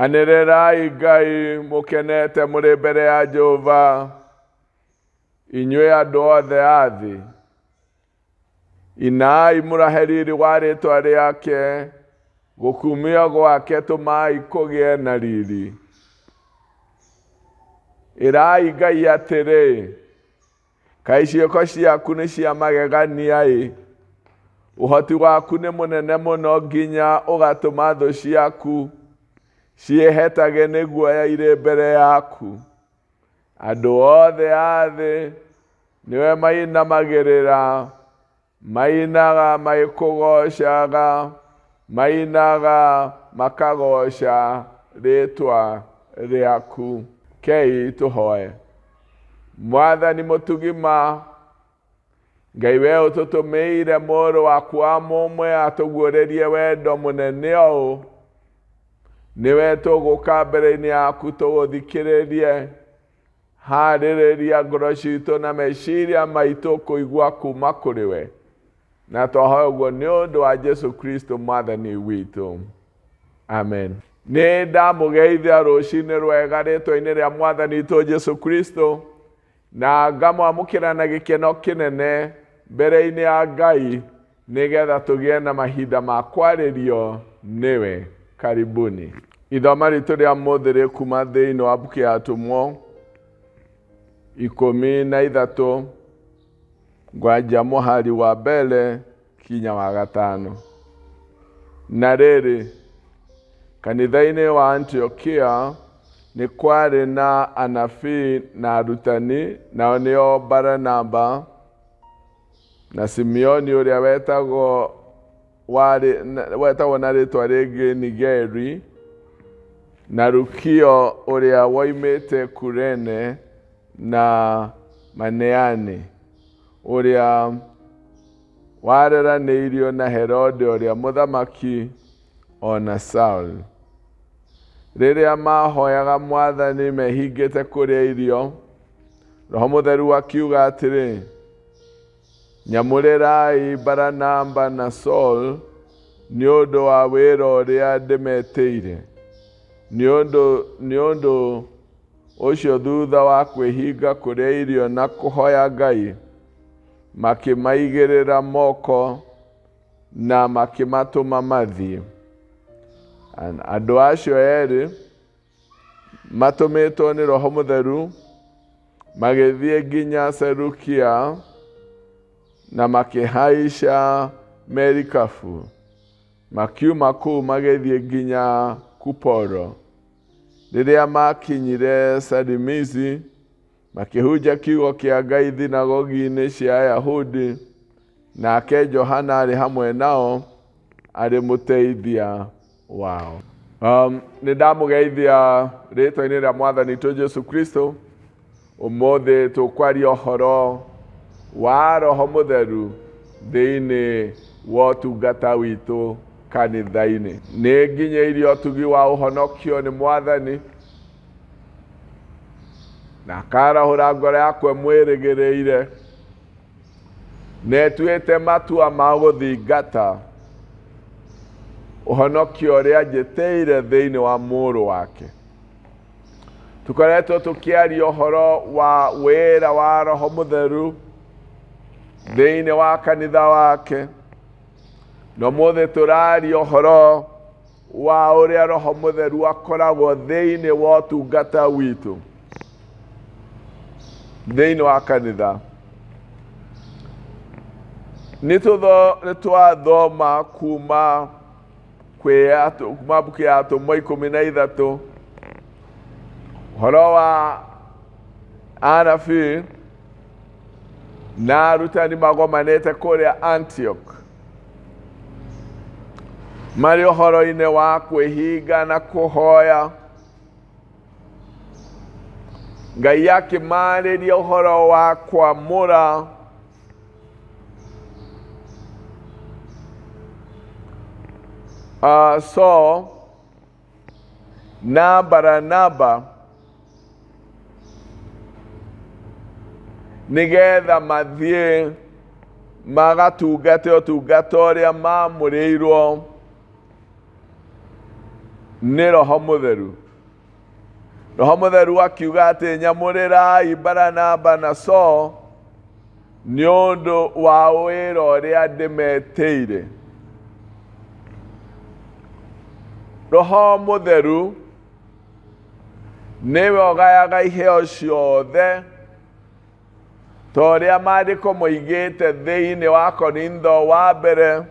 Anĩrĩrai Ngai mũkenete mũrĩ mbere ya Jehova, inyuĩ andũ othe a thĩ. Inai mũrahe riri wa rĩtwa rĩake, gũkumio gwake tũmai kũgĩe na riri. Ĩrai Ngai atĩrĩ, Kaĩ ciĩko ciaku nĩ cia magegania-ĩ! Ũhoti waku nĩ mũnene mũno nginya ũgatũma thũ ciaku ciĩhetage nĩ guoya irĩ mbere yaku. Andũ othe a thĩ nĩwe mainamagĩrĩra, Mainaga magĩkũgoocaga, mainaga makagooca rĩĩtwa rĩaku. Rekei tũhoe. Mwathani mũtugi ma, Ngai we ũtũtũmĩire mũrũ waku wa mũmwe atũguũrĩrie wendo mũnene ũũ, nĩwe tũgũka mbere-inĩ yaku tũgũthikĩrĩrie. Haarĩrĩria ngoro citũ na meciria maitũ kũigua kuuma kũrĩ we. Na twahoya ũguo nĩ ũndũ wa Jesu Kristo Mwathani witũ. Amen. Nĩ ndamũgeithia rũcinĩ rwega rĩtwa-inĩ rĩa Mwathani witũ Jesu Kristo na ngamwamũkĩra na gĩkeno kĩnene mbere-inĩ ya Ngai nĩgetha tũgĩe na mahinda ma kwarĩrio nĩwe. Karibuni. Ithoma ritũ rĩa mũthĩ rĩkuma thĩinĩ wa mbuku ya Atũmwo 13 ngwanja mũhari wa mbere kinya wa gatano. Na rĩrĩ, kanitha-inĩ wa Antiokia nĩ kwarĩ na anabii na arutani, nao nĩo Baranaba na Simeoni ũrĩa wetagwo warĩ wetagwo na rĩtwa rĩngĩ Nigeri, na Lukio ũrĩa woimĩte Kurene, na Maneani ũrĩa wareranĩirio na Herode ũrĩa mũthamaki, o na Saul. Rĩrĩa maahoyaga Mwathani mehingĩte kũrĩa irio, Roho Mũtheru akiuga atĩrĩ, Nyamũrĩrai Baranaba na Saul nĩ ũndũ wa wĩra ũrĩa ndĩmetĩire. Nĩ ũndũ ũcio thutha wa kwĩhinga kũrĩa irio na kũhoya Ngai, makĩmaigĩrĩra moko na makĩmatũma mathiĩ. Andũ acio erĩ matũmĩtwo nĩ Roho Mũtheru magĩthiĩ nginya Selukia na makĩhaica merikabu. Makiuma kũu magĩthiĩ nginya Kuporo. Rĩrĩa maakinyire Salimisi, makĩhunjia kiugo kĩa Ngai thunagogi-inĩ cia Ayahudi, nake Johana arĩ hamwe nao arĩ mũteithia wao. Nĩ ndamũgeithia rĩtwa-inĩ rĩa Mwathani witũ Jesu Kristo. Ũmũthĩ tũkwaria ũhoro wa Roho Mũtheru thĩinĩ wa ũtungata witũ kanitha-inĩ. Nĩ nginyĩirie ũtugi wa ũhonokio nĩ Mwathani na akarahũra ngoro yakwa ĩmwĩrĩgĩrĩire. Na ĩtuĩte matua ma gũthingata ũhonokio ũrĩa anjĩtĩire thĩinĩ wa mũrũ wake. Tũkoretwo tũkĩaria ũhoro wa wĩra wa Roho Mũtheru thĩinĩ wa kanitha wake, na ũmũthĩ tũraria ũhoro wa ũrĩa Roho Mũtheru akoragwo thĩinĩ wa ũtungata witũ thĩinĩ wa kanitha. Nĩ twathoma kuma kwĩ kuma mbuku ya Atũmwo 13 ũhoro wa anabii na arutani magomanĩte kũrĩa Antioch marĩ ũhoro-inĩ wa kwĩhinga na kũhoya. Ngai akĩmarĩria ũhoro wa kwamũra Saul na Baranaba nĩgetha mathiĩ magatungate ũtungata ũrĩa maamũrĩirwo. Nĩ Roho Mũtheru. Roho Mũtheru akiuga atĩ nyamũrĩrai Baranaba na Saul nĩ ũndũ wa wĩra ũrĩa ndĩmetĩire. Roho Mũtheru nĩwe ũgayaga iheo ciothe ta ũrĩa maandĩko moigĩte thĩinĩ wa Korintho wa mbere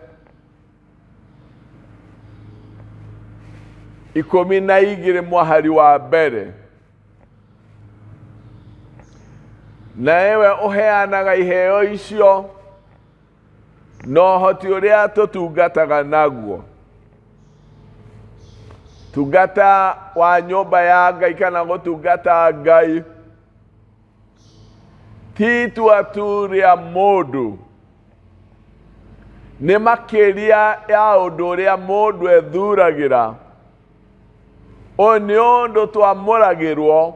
12 mwahari wa mbere. Na ewe ũheanaga iheo icio na ũhoti ũrĩa tũtungataga naguo. Tungata wa nyũmba ya Ngai kana gũtungata Ngai ti itua tu rĩa mũndũ, nĩ makĩria ya ũndũ ũrĩa mũndũ ethuragĩra. Ũyũ nĩ ũndũ twamũragĩrwo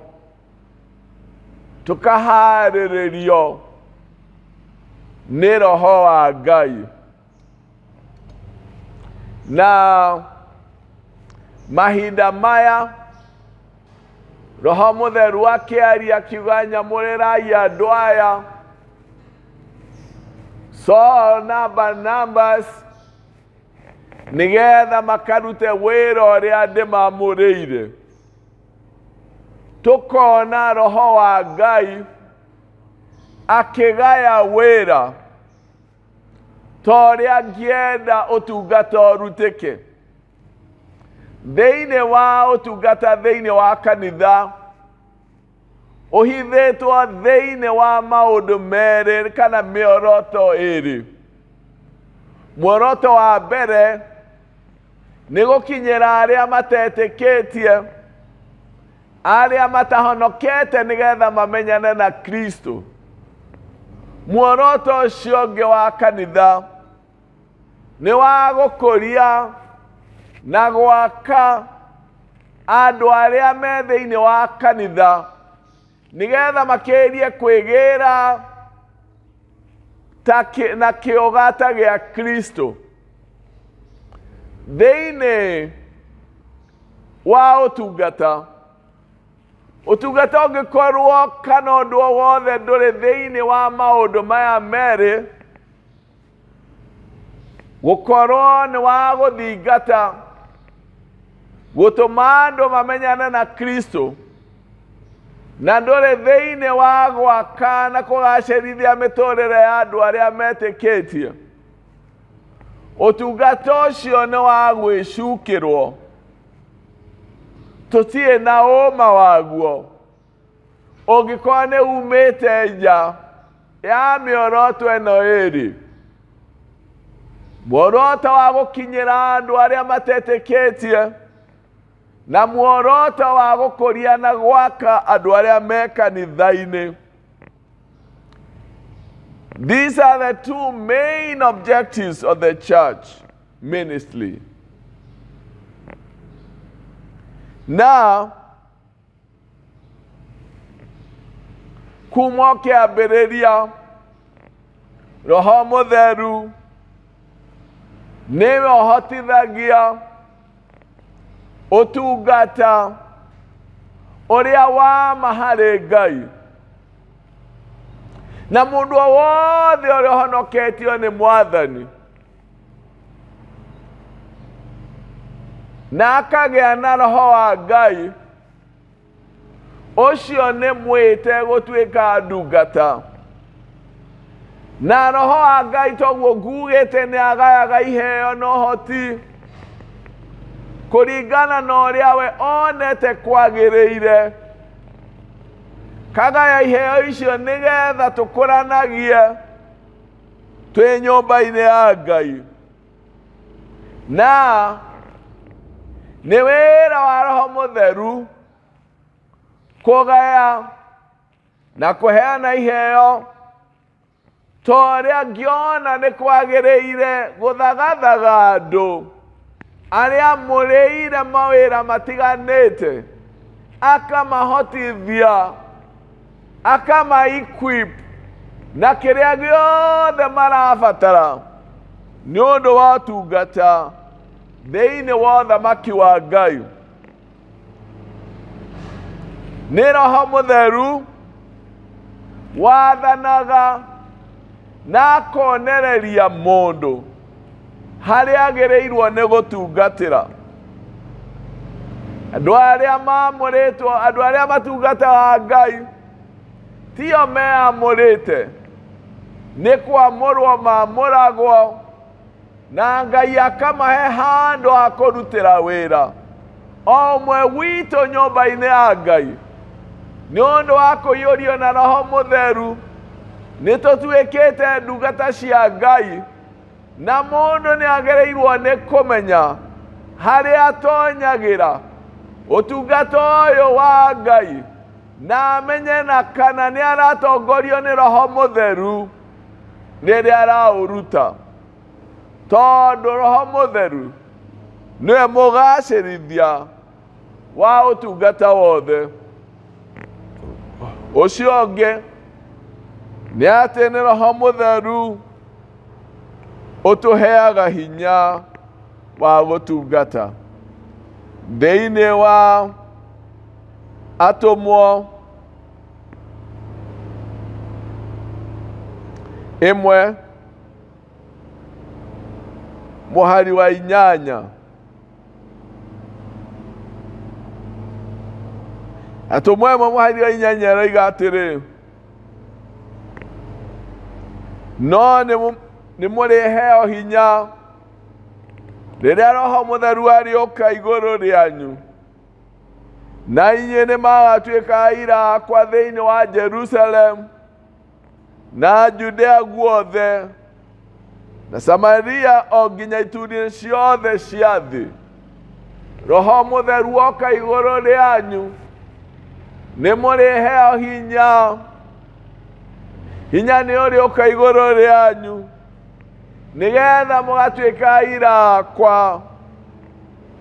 tũkaharĩrĩrio nĩ Roho wa Ngai. Na mahinda maya Roho Mũtheru akĩaria akiuga nyamũrĩrai andũ aya Saul na Barnabas nĩgetha makarute wĩra ũrĩa ndĩmamũrĩire. Tũkona Roho wa Ngai akĩgaya wĩra ta ũrĩa angĩenda ũtungata ũrutĩke. Thĩinĩ wa ũtungata thĩinĩ wa kanitha ũhithĩtwo thĩinĩ wa maũndũ merĩ kana mĩoroto ĩrĩ. Muoroto wa mbere nĩ gũkinyĩra arĩa matetĩkĩtie, arĩa matahonokete nĩgetha mamenyane na Kristo. Muoroto ũcio ũngĩ wa kanitha nĩ wa gũkũria na gwaka andũ arĩa me thĩinĩ wa kanitha nĩgetha makĩrie kwĩgĩra ta na kĩũgata gĩa Kristo thĩinĩ wa ũtungata. Ũtungata ũngĩkorwo kana ũndũ o wothe ndũrĩ thĩinĩ wa maũndũ maya merĩ, gũkorwo nĩ wa gũthingata gũtũma andũ mamenyane na Kristo, na ndũrĩ thĩinĩ wa gwaka na kũgacĩrithia mĩtũrĩre ya andũ arĩa metĩkĩtie, ũtungata ũcio nĩ wa gwĩcukĩrwo, tũtirĩ na ũma waguo. Ũngĩkorwo nĩ umĩte nja ya mĩoroto ĩno ĩrĩ, muoroto wa gũkinyĩra andũ arĩa matetĩkĩtie na muoroto wa gũkũria na gwaka andũ arĩa me kanitha-inĩ. These are the two main objectives of the church ministry. Now, kuma kĩambĩrĩria Roho Mũtheru nĩwe ũhotithagia ũtungata ũrĩa wa ma harĩ Ngai. Na mũndũ o wothe ũrĩa ũhonoketio nĩ Mwathani na akagĩa na Roho wa Ngai, ũcio nĩ mwĩte gũtuĩka ndungata. Na Roho wa Ngai toguo ngugĩte nĩ agayaga iheo na ũhoti kũringana na ũrĩa we onete kwagĩrĩire. Kagaya iheo icio nĩgetha tũkũranagie twĩ nyũmba-inĩ ya Ngai. Na nĩ wĩra wa Roho Mũtheru kũgaya na kũheana iheo ta ũrĩa ngĩona nĩ kwagĩrĩire gũthagathaga andũ arĩa mũrĩire mawĩra matiganĩte, akamahotithia, akama equip na kĩrĩa gĩothe marabatara nĩ ũndũ wa ũtungata thĩinĩ wa ũthamaki wa Ngai. Nĩ Roho Mũtheru wathanaga na akonereria mũndũ harĩa agĩrĩirwo nĩ gũtungatĩra. Andũ arĩa maamũrĩtwo, andũ arĩa matungataga Ngai, tio meamũrĩte, nĩ kwamũrwo maamũragwo na Ngai akamahe handũ ha kũrutĩra wĩra. O ũmwe witũ nyũmba-inĩ ya Ngai, nĩ ũndũ wa kũiyũrio na Roho Mũtheru, nĩ tũtuĩkĩte ndungata cia Ngai, na mũndũ nĩ agĩrĩirwo nĩ kũmenya harĩa atonyagĩra ũtungata ũyũ wa Ngai, na amenye na kana nĩ aratongorio nĩ Roho Mũtheru rĩrĩa araũruta. Tondũ Roho Mũtheru nĩwe mũgacĩrithia wa ũtungata wothe. Ũcio ũngĩ nĩ atĩ nĩ Roho Mũtheru ũtũheaga hinya wa gũtungata. Thĩinĩ wa Atũmwo 1 mũhari wa 8, Atũmwo 1 mũhari wa 8 ĩroiga atĩrĩ, no nĩ mũrĩheo hinya rĩrĩa Roho Mũtheru arĩũka igũrũ rĩanyu, na inyuĩ nĩ magatuĩka aira akwa thĩinĩ wa Jerusalemu na Judea guothe na Samaria o nginya ituri ciothe cia thĩ. Roho Mũtheru oka igũrũ rĩanyu, nĩ mũrĩheo hinya. Hinya nĩ ũrĩũka igũrũ rĩanyu, nĩgetha mũgatuĩka aira akwa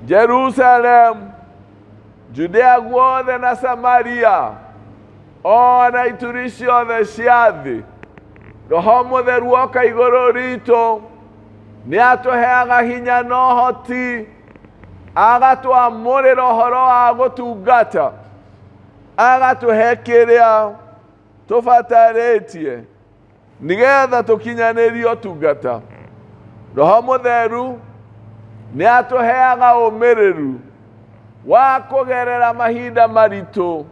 Jerusalem, Judea guothe na Samaria o na ituri ciothe cia thĩ. Roho Mũtheru oka igũrũ ritũ, nĩ atũheaga hinya na ũhoti, agatwamũrĩra ũhoro wa gũtungata, agatũhe kĩrĩa tũbatarĩtie nĩgetha tũkinyanĩrie ũtungata. Roho Mũtheru nĩ atũheaga ũmĩrĩru wa kũgerera mahinda maritũ,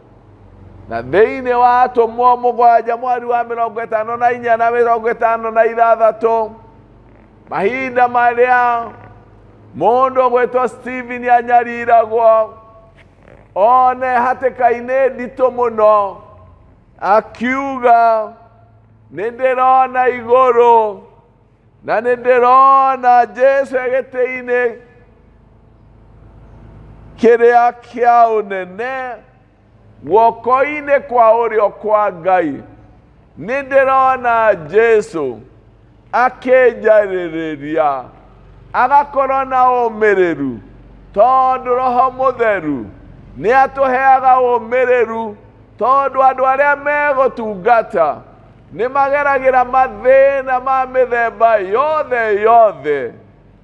na thĩinĩ wa Atũmwo 7 mweri wa 54 na 56, mahinda marĩa mũndũ ũgwĩtwo Stephen anyariragwo one hatĩka-inĩ nditũ mũno, akiuga, nĩ ndĩrona igũrũ na nĩ ndĩrona Jesu gĩtĩ-inĩ kĩrĩa kĩa ũnene guoko-inĩ kwa ũrĩo kwa Ngai. Nĩ ndĩrona Jesu akĩnjarĩrĩria, agakorwo na ũmĩrĩru, tondũ Roho Mũtheru nĩ atũheaga ũmĩrĩru, tondũ andũ arĩa megũtungata nĩ mageragĩra mathĩna ma mĩthemba yothe yothe,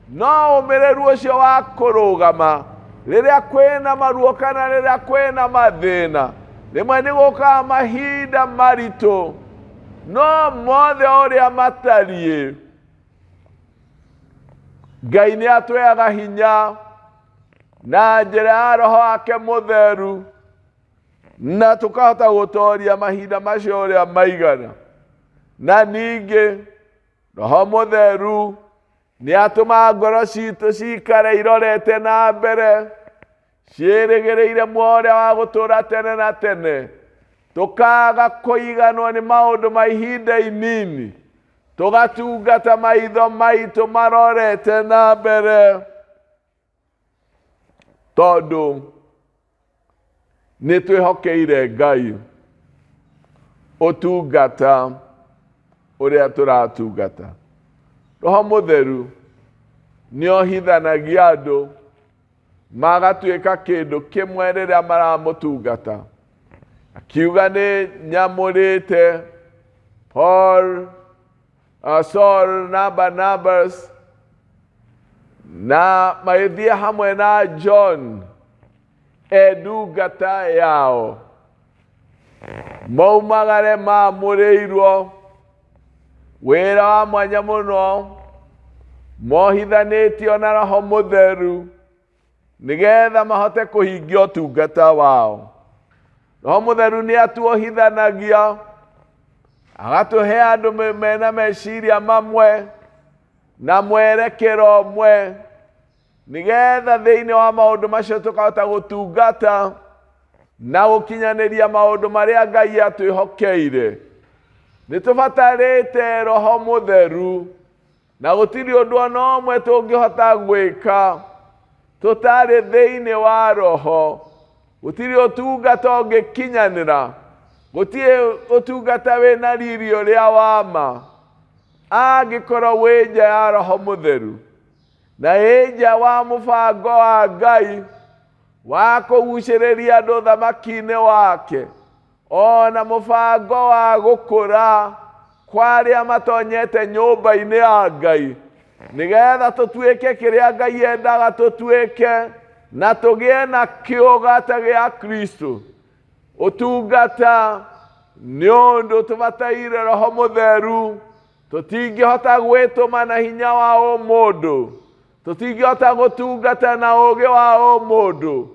no ũmĩrĩru ũcio wa kũrũgama rĩrĩa kwĩna maruo kana rĩrĩa kwĩna mathĩna, rĩmwe nĩ gũkaga mahinda maritũ, no mothe ũrĩa matariĩ, Ngai nĩ atũheaga hinya na njĩra ya Roho wake Mũtheru, na tũkahota gũtoria mahinda macio ũrĩa maigana. Na ningĩ Roho Mũtheru nĩ atũmaga ngoro citũ cikare irorete na mbere, ciĩrĩgĩrĩire muoyo ũrĩa wa gũtũũra tene na tene, tũkaga kũiganwo nĩ maũndũ ma ihinda inini, tũgatungata maitho maitũ marorete na mbere, tondũ nĩ twĩhokeire Ngai ũtungata ũrĩa tũratungata. Roho Mũtheru nĩ ohithanagia andũ magatuĩka kĩndũ kĩmwe rĩrĩa maramũtungata. Akiuga nĩ nyamũrĩte Paul, Saul na Barnabas, na magĩthiĩ hamwe na John e ndungata yao. Maumagare maamũrĩirwo wĩra wa mwanya mũno, mohithanĩtio na Roho Mũtheru nĩgetha mahote kũhingia ũtungata wao. Roho Mũtheru nĩ atuohithanagia, agatũhe andũ mena meciria mamwe na mwerekero ũmwe, nĩgetha thĩinĩ wa maũndũ macio tũkahota gũtungata na gũkinyanĩria maũndũ marĩa Ngai atwĩhokeire. Nĩ tũbatarĩte Roho Mũtheru, na gũtirĩ ũndũ ona ũmwe tũngĩhota gwĩka tũtarĩ thĩinĩ wa Roho. Gũtirĩ ũtungata ũngĩkinyanĩra, gũtirĩ ũtungata wĩna riri ũrĩa wa ma angĩkorwo wĩ nja ya Roho Mũtheru na ĩ nja wa mũbango wa Ngai wa kũgucĩrĩria andũ thamaki-inĩ wake, ona mũbango wa gũkũra kwa arĩa matonyete nyũmba-inĩ ya Ngai, nĩgetha tũtuĩke kĩrĩa Ngai endaga tũtuĩke na tũgĩe na kĩũga ta gĩa Kristo. Ũtungata nĩ ũndũ tũbataire Roho Mũtheru. Tũtingĩhota gwĩtũma na hinya wa ũmũndũ, tũtingĩhota gũtungata na ũũgĩ wa ũmũndũ,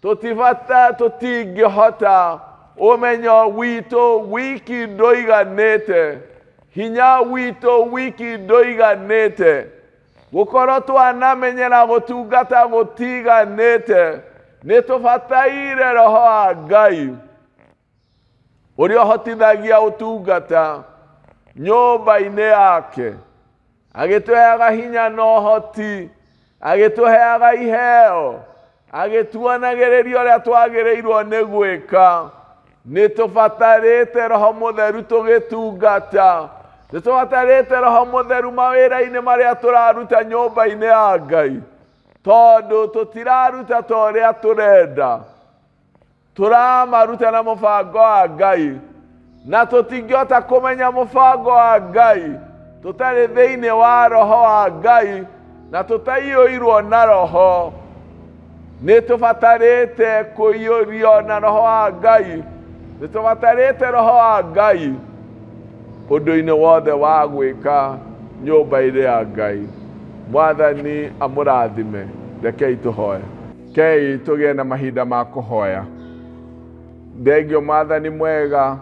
tũtibata, tũtingĩhota, ũmenyo witũ wiki ndũiganĩte, hinya witũ wiki ndũiganĩte, gũkorwo twanamenyera gũtungata gũtiganĩte. Nĩ tũbataire Roho wa Ngai ũrĩa ũhotithagia ũtungata nyũmba-inĩ yake, agĩtũheaga hinya na ũhoti, agĩtũheaga iheo, agĩtuonagĩrĩria ũrĩa twagĩrĩirwo nĩ gwĩka. Nĩ tũbatarĩte Roho Mũtheru tũgĩtungata, nĩ tũbatarĩte Roho Mũtheru mawĩra-inĩ marĩa tũraruta nyũmba-inĩ ya Ngai, tondũ tũtiraruta ta ũrĩa tũrenda, tũramaruta na mũbango wa Ngai, na tũtingĩhota kũmenya mũbango wa Ngai tũtarĩ thĩinĩ wa Roho wa Ngai na tũtaiyũirwo na Roho. Nĩ tũbatarĩte kũiyũrio na Roho wa Ngai, nĩ tũbatarĩte Roho wa Ngai ũndũ-inĩ wothe wa gwĩka nyũmba-inĩ ya Ngai. Mwathani amũrathime. Rekei tũhoe. Kei tũgĩe na mahinda ma kũhoya. Thengio Mwathani mwega,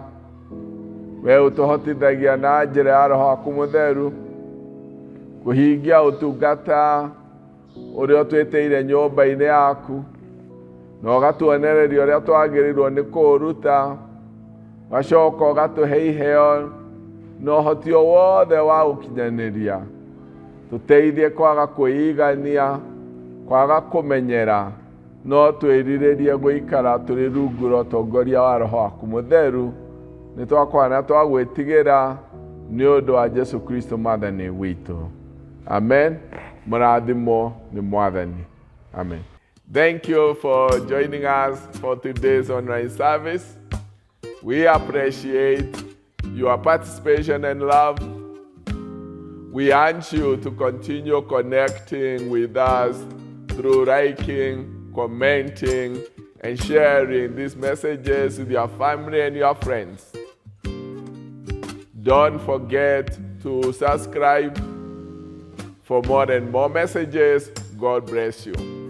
we ũtũhotithagia na njĩra ya Roho waku Mũtheru kũhingia ũtungata ũrĩa ũtwĩtĩire nyũmba-inĩ yaku, na ũgatuonereria ũrĩa twagĩrĩirwo nĩ kũũruta, ũgacoka ũgatũhe iheo na ũhoti o wothe wa gũkinyanĩria. Tũteithie kwaga kwĩigania, kwaga kũmenyera, no twĩrirĩrie gũikara tũrĩ rungu rwa ũtongoria wa Roho waku Mũtheru. Nĩ twakwana twagwĩtigĩra nĩ ũndũ wa Jesu Kristo Mwathani witũ. Amen. Mũrathimwo nĩ Mwathani. Amen. Thank you for joining us for today's online service. We appreciate your participation and love. We urge you to continue connecting with us through liking, commenting, and sharing these messages with your family and your friends. Don't forget to subscribe for more and more messages. God bless you.